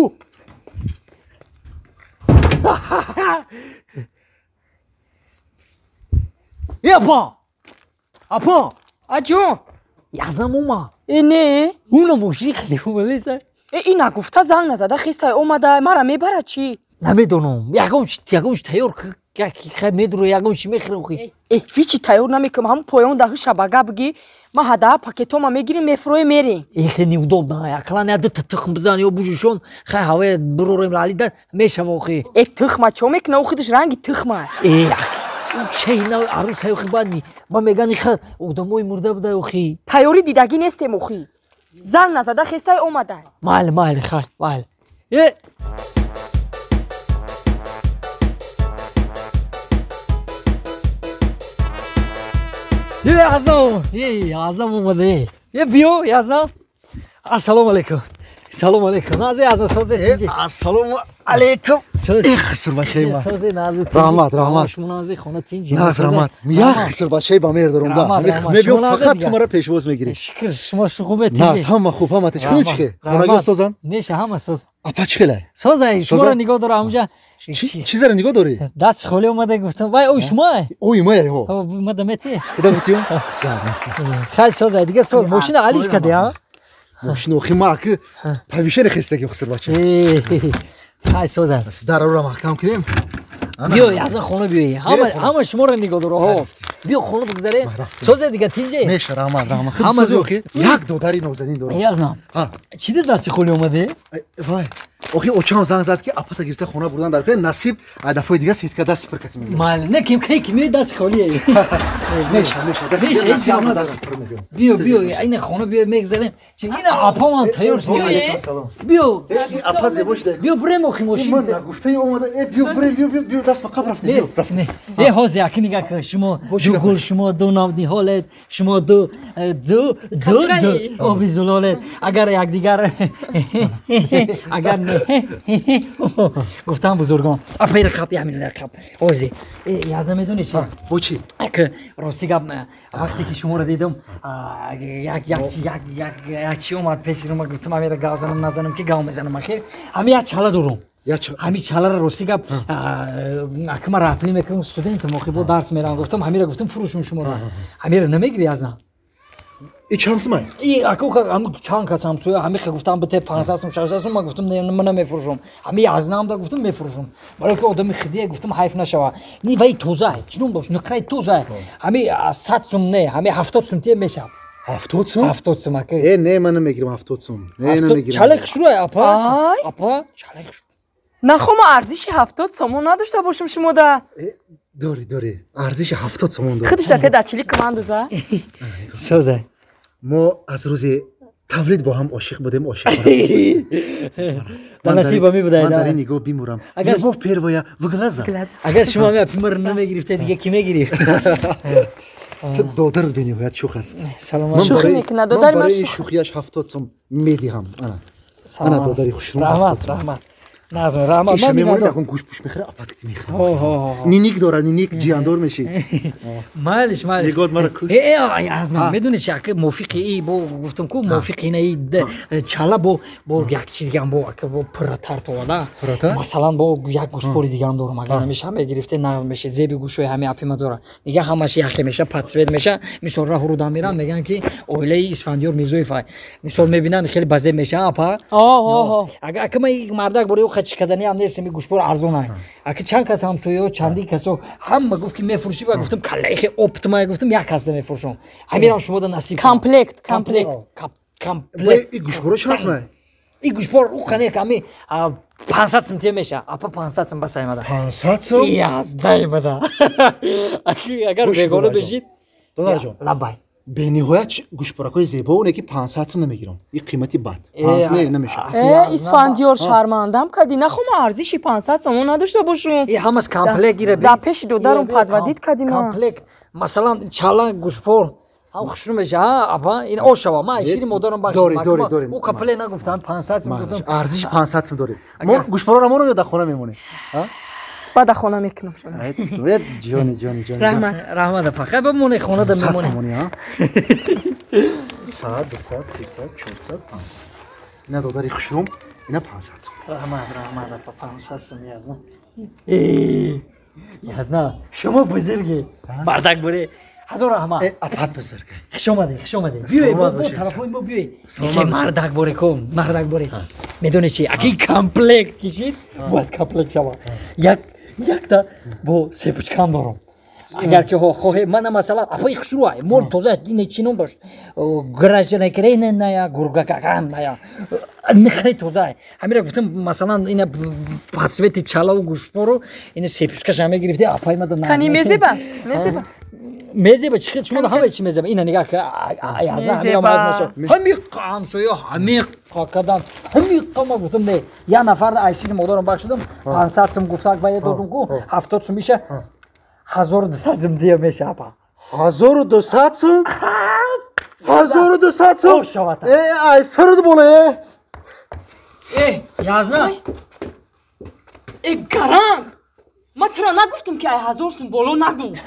Бу. Э, апа! Апа! Аҷон! Язам ума. Э, не? Уна мошини халифа омадеса. Э, ина гуфта занг назада хестай омада, мара мебара чӣ? Намедонам. Ягон чи тайёр хай медуро, ягон чи мехӯрам охи. Э, ҳичи тайёр намекунам, ҳамун поён даҳи шабага бигӣ, ма ҳадаҳа пакетома мегирим, мефурӯем, мерем. Э, хеле неудобно. Ақаллан я дута тухм бизан ё буҷушон, хай ҳавоя бирорем лалида мешава охи. Э, тухма чо мекуна, ӯ худаш ранги тухма. Э, чейна арӯсай охи баъд ма меган иха одамои мурда буда охи. Тайёрӣ дидагӣ нестем охи. Занг назада хестай омада. Майли, майли, хай, майли. Э, Е, Азам! Е, Азам омада. Е, биё, Азам. Ассалому алайкум. Салому алайкум. Нази Азам созе тинҷи. Ассалому алайкум. Э, хисрбачаи ман. Созе нази. Раҳмат, раҳмат. Шумо нази хона тинҷи. Наз раҳмат. Як хисрбачаи ба меҳр дорум да. Мебиём фақат ту мара пешвоз мегирӣ. Шукр, шумо хубе тинҷи. Наз, ҳама хуб, ҳама тинҷ. Худо чихе? Хонагиҳо созанд? Неша, ҳама соз. Апа чӣ хелай? Созай, шуморо нигоҳ дора ҳамҷа. Чизаро нигоҳ дорӣ? Даст холӣ омада гуфтам. Вай, ой шумо? Ой мая, ҳо. Омада мети? Тида бутиё? Гап нест. Хай созай, дига соз. Мошина алиш кади, а? Мошина охи ма ки повишени хестаги хисрбача. Хай созай. Дараро маҳкам кунем. Биё, язан хона биёй. Ҳама ҳама шуморо нигоҳ дора, ҳо. Биё хона бигзарем. Созай дига тинҷе? Меша, раҳмат, раҳмат. Ҳама сози охи як додари нозанин дорам. Язан. Чӣ дид дасти холӣ омадӣ? Вай. Охи очам занг зад ки апата гирифта хона бурдан дар кунед, насиб дафъаи дига сетка даст пур кати мегирам. Майли, не ким ки ки меои дасти холӣ. Меша, меша. Меша, ҳеҷ даст пур мегирам. Биё, биё, ина хона биё мегзарем. Чи ина апа ман тайёр шуд. Салом. Биё. Апа зебо шуда. Биё бурем охи мошин. Ман нагуфтаи омада. Э, биё бурем, биё, биё, биё даст ба қабр рафтем. Биё, рафтем. Э, ҳозир яки нигаҳ кун. Шумо ду гул, шумо ду навниҳолед, шумо ду ду ду ду оби зулолед. Агар якдигар агар не гуфтам бузургон. Апа рақаб, як минут рақаб. Ҳозир. Э, яза медонӣ чи? Бо чӣ? Ак рости гап, вақте ки шуморо дидам, як як як як як чи омад пеши ма, гуфтам амира гав занам назанам ки гав мезанам ахир. Ҳами як чала дорум. Ҳами чаларо рости гап, ака ма раҳпулӣ мекунам, студентам охи бо дарс мерам, гуфтам ҳамира гуфтам фурӯшум шуморо. Ҳамира намегирӣ язан? И чанд сумай? И ака чанд кас ҳамсоя ҳамиха гуфтам бите 500 сум, 600 сум, ман гуфтам не, ман намефурӯшам. Ҳами язнам да гуфтам мефурӯшам. Барои ки одами хидия гуфтам ҳайф нашава. Ни вай тоза, чӣ ном дошт? Нуқраи тоза. Ҳами 100 сум не, ҳами 70 сум тия мешавад. 70 сум? 70 сум ака. Э, не, ман намегирам 70 сум. Не, намегирам. Чалаи хушрӯй апа. Апа, чалаи хушрӯй. Нахома арзиши 70 сомон надошта бошам шумо да. Дори, дори. Арзиши 70 сомон дори. Худаш да те да чили командуза. Созай. Мо аз рӯзи тавлид бо ҳам ошиқ будем, ошиқ будем. Ба насиба мебудай. Ман дар ин нигоҳ бимурам. Любовь первая в глаза. Агар шумо ҳами апимаро намегирифте, дига ки мегирифт? Ту додарат бениҳоят шӯх аст. Саломат. Шӯхӣ мекунад, додари ман барои шӯхиаш 70 сом медиҳам. Ана. Ана додари хушрӯ. Раҳмат, раҳмат. Назм, раҳмат. Иша мемонад, ягон гӯшпӯш мехӯрад, апатити мехӯрад. Ниник дорад, ниник, ҷияндор мешӣ. Майлиш, майлиш. Нигоҳ мара куш. Э, аз медонӣ чи, ака мувофиқи и бо гуфтам ку мувофиқи ина и чала бо як чиз дигам бо ака бо пурратар товада. Масалан бо як гӯшпори дигам дорам, агар ҳамеша мегирифте нағз меши, зеби гӯшҳои ҳами апима дора. Дига ҳамаш яхе меша, подсвет меша. Мисол раҳу рудам мерам, мегӯянд ки оилаи Исфандиёр Мирзоев ай. Мисол мебинанд хеле базеб меша, апа. Агар ака ман мардак бори чӣ кардани ҳам нест, ми гӯшпор арзон ай. Аки чанд кас ҳамсояҳо, чанди касо ҳама гуфт ки мефурӯшӣ, ба гуфтам каллаи оптима, гуфтам як касда мефурӯшам. Ҳамирам шумо да насиб. Комплект, комплект. Комплект. И гӯшпоро чанд сум? И гӯшпор ӯ қане ами 500 сум тия меша. Апа 500 сум бас аймада. 500 сум? Язда аймада. Агар бегона бешид. Додарҷон. Лабай. Бениҳоят гӯшпоракҳои зебо, оне ки 500 сум намегирам. И қимати бад. Не, намешавад. Э, Исфандиёр, шармандам кардӣ. Нахома арзиши 500 сомон надошта бошум. И ҳамаш комплект гира. Дар пеши додарум подводить кардӣ ма. Комплект. Масалан, чала, гӯшпор. Ҳам хушрӯ меша, а апа, ин ошава. Ман шири модарам бахшид. Дори, дори, дори. Ӯ комплект нагуфтам, 500 сум гуфтам. Арзиши 500 сум доред. Мо гӯшпорро монем ё дар хона мемонем? Баъд дар хона мекунам шумо. Ҷони, ҷони, ҷони. Раҳмат. Раҳмат апа. Хай бимоне хона да мемонем. 100 сомонӣ, а? 100, 200, 300, 400, 500. Ина додари хушрум, ина 500 сум. Раҳмат, раҳмат, апа, 500 сум язна. Язна, шумо бузургӣ. Мардак буре. Ҳазор раҳмат. Апат бузургӣ. Хуш омадед, хуш омадед. Биёед, бо тарафҳои мо биёед. Яке мардак боре кун, мардак боре. Медонед чи? Аки комплект кишид, бояд комплект шавад. Як якта бо сепучкам дорам. Агар ки хоҳе, мана масалан, апаи хушрӯай, мол тоза, ине чӣ ном дошт? Гражданакреная, гургакаканная. Нихри тоза. Ҳамира гуфтам, масалан, ина подсвети чалаву гӯшвору, ина сепучкаша мегирифти, апаи мада. Кани мезеба? Мезеба. Мезеба чӣ хел шумо ҳама чӣ мезеба? Ина нигоҳ ка, язда ҳамира маз нашо. Ҳами ҳамсоя ҳами қакадан, ҳами қама гуфтам не. Я нафар айшини модарам бахшидам, 500 сум гуфтак ба додум ку, 70 сум иша 1200 сум дия меша апа. 1200 сум? 1200 сум? Ошавата. Ай сард боле. Язна. Гаранг! Ман тура нагуфтам, ки ай 1000 сум боло нагӯ.